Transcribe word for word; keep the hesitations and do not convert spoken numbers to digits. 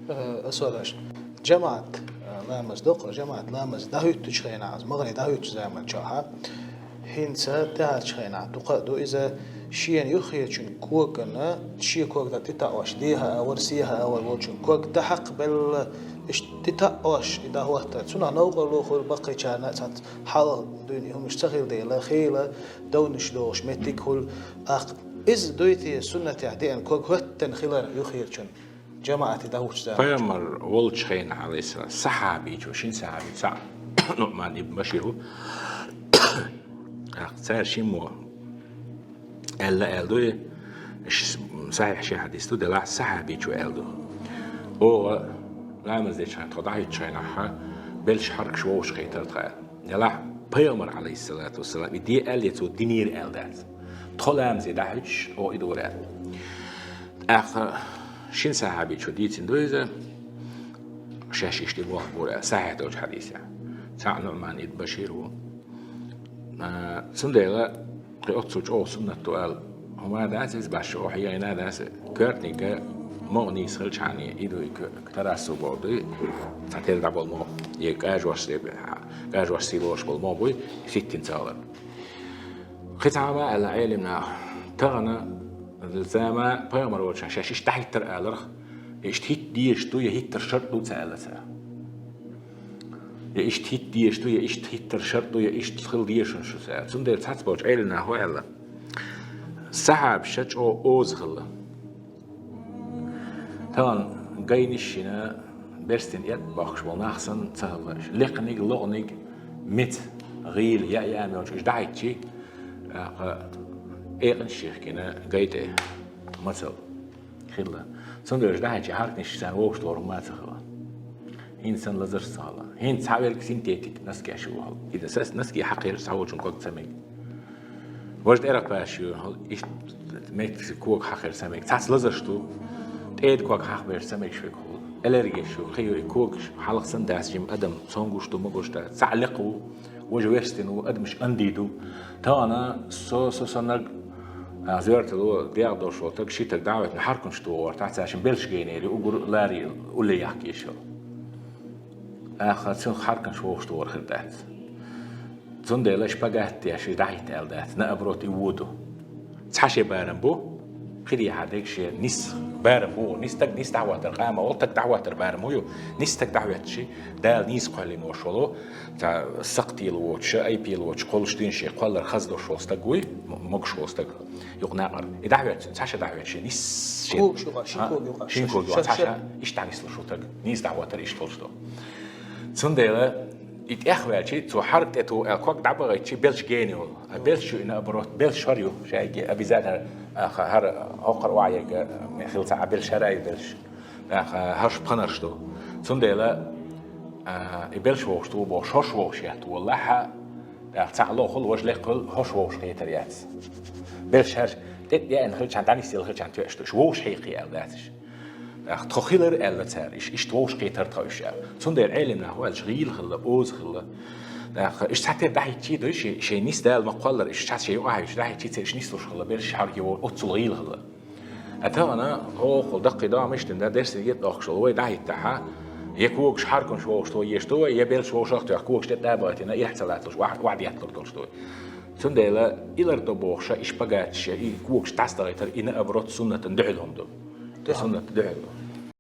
Э, асолаш. ЖамаӀат, э, ламаз доккху, жамаӀат ламаз дӀахӀуьттучу хенахь, аз магӀане дӀахӀуьттучу заман чохь, хӀинца тӀаьхьарчу хенахь дукха а ду иза, шена юххерачун когана, шен ког дан тӀетаӀош, дехьа а вара, сехьа а вара волчун ког дан хьакхабелла, иштта тӀетаӀош и дӀахӀоттар. Цунах новкъарло хуьлу баккхийчарна а, цхьацца хьалха дуьйна и хӀуманаш ца хилла дела, хийла довнаш догӀуш меттиг хуьлу. ТӀаккха иза дуй те суннатехь деана ког хӀоьттина хилар юххерачун? ЖамаӀате дӀахӀуттучу заманчохь. Пайхамар волчу хенахь, Ӏалайхиссалам, сахьабичо, шина сахьаби, цхьаъ Нуъман ибн Башир ву. ТӀаккха цара шиммо аьлла, аьлла ду и, ш-, сахьихь ши хьадис ду, делахь сахьабичо аьлла ду. Оха ламаз дечу хенахь, тхо дӀахӀуьттучу хенахь, белш хьаркаш вовшахкхетара тхан аьлла. Делахь пайхамар, Ӏалайхиссалату вассалам, и де аьлла, я цо динера аьлла дац. Тхо ламазе дӀахӀуьттуш, оха и дора аьлла. ТӀаккха шина сахьабичо дийцина ду иза, шаьш иштта и боху бора аьлла, сахьихь долчу хьадисехь. Цхьаъ Нуъман ибн Башир ву. А, цундела кхин оццул чӀогӀа суннат ду аьлла хӀума дац иза, башха охьа йина дац, коьртаниг могӀа нийса хилчхьана, и ду и ко-, тарасу боху ду, цхьатерра дӀаболу могӀа, я кӀажош сий бе-, кӀажош сий лоруш болу могӀа буй, ситтина ца хилар. Кхин цхьа хӀума аьлла Ӏелам наха, тахана зама пайхамар волчохь шаьш иштта дӀахӀиттар аларх, я иштта хӀитта дезаш ду, я хӀиттар шарт ду ца аьлла цара. Я иштта хӀитта дезаш ду, я иштта хӀиттар шарт ду, я иштта хила дезаш ду ца аьлла. Цундела цхьацца болчу Ӏелам наха хӀун аьлла? Сахьабаша чӀогӀа оза хилла. Тахана гайнаш йина, берстина эт бохкуш болу нах санна ца хилла. Лекханиг, лоханиг, меца, гӀийла, яа яа мелча уьш дӀахӀиттичи, тӀаккха экъанаш йихкина гай тӀе мацалла хилла. Цундела уьш дӀахӀиттичи хьарканаш царна вовшахтохар ма ца хилла. ХӀинца санна лазарш ца хилла. ХӀинца цхьаверг синтетик носкеш ю хьал. И дан сас носки хьакхерча цхьаволчун ког ца мега. Важа тӀерах паш ю, хьал иштта меттиг кога хьакхер ца мега. Цхьацца лазарш ду, тӀеда ког хьахберш ца мегаш верг хьула. Аллергеш ю, кхин ю и когаш хьалха санна дац, жима адам цомгуш ду, могуш дац. Цхьаъ лекха ву, важа верстина ву, адамаш анди ду. Тахана со, со саннарг, а, зоьртало, дегӀ долуш волу таг, ши таг дӀахӀоьттина хьарканаш тухур, тахана цаьршинна белш гайнера, угур лари улле яхкийша. Аха, цуьнан хьарканаш вовшахтохар хир дац. Цундела шпагат деш, и дӀахӀитта аьлла дац, наоборот, и вон ду. Цхьа шен барам бу, кхидӀа хьан дерг шен нис барам бу, нис стаг, нис дӀахӀоттар къама, вол стаг дӀахӀоттар барам ю, нис стаг дӀахӀоьттичи, Дала нийса кхоьллина волуш волу, цхьа сакхтийла воцуш, айпийла воцуш, кхоллуш дуьйна шен кхоллар хаза долуш волу стаг вуй, м-, могуш волу стаг. Юкъа накъара. И дӀахӀоьттина, цхьа шен дӀахӀоьттичи, нис шен когаш юкъа, шин кога юкъа, шин кога юкъа, цхьа шен, иштта дӀанислуш ву стаг, нийса дӀахӀоттар иштта волуш ду. Цундела и тӀехваьлчи, цо хьарк тӀе туху аьлла, ког дӀабахийтчи, белш гена йолу. А белш ю и наоборот, белш хӀара ю, шайги обязательно, аха, хӀара хӀокхара охьаерга хила ца Ӏа, белш хӀара ю белш. Аха, хӀорш пханарш ду. Цундела, а, и белш вовшахтуху бохуш, хӀорш вовшахъетта волахьа, аха, цхьаъ лохула, важа лекхула, хӀорш вовшахъетар яц. Белш хӀара тӀе деана хилчхьана, дӀанисъелла хилчхьана тоьаш ду, уьш вовшахьекхий аьлла дац уьш. Аха, тхо хилар аьлла цара, иш-, иштта вовшахкхетара тхо уьш аьлла. Цундела Ӏелам нах ваьлча гӀийла хилла, оза хилла. Аха, иш цхьатерра дӀахӀиттий дуй, шен, шен нис Дала ма кхоллара, иш цхьацца шен юкъахь ю, иш дӀахӀиттий, цераш нислуш хилла, берш хьаркий вовр, оццул гӀийла хилла. А тахана хӀокхул даккхий догӀмаш дина, дерсий гӀетӀохкуш волу вай дӀахӀиттахьа, я когаш хьарканаш вовшахтохуш ду вай, я белш вовшах а тоьхна, когаш тӀе тӀабахийтина, ирхь ца латталуш, охьа-, охьадетталур долуш ду вай. Цундела, и лар до бохуша, и шпагаташ, и когаш дӀасадахийтар, и наоборот суннатана дуьхьал хӀума ду. И суннатана дуьхьал ду.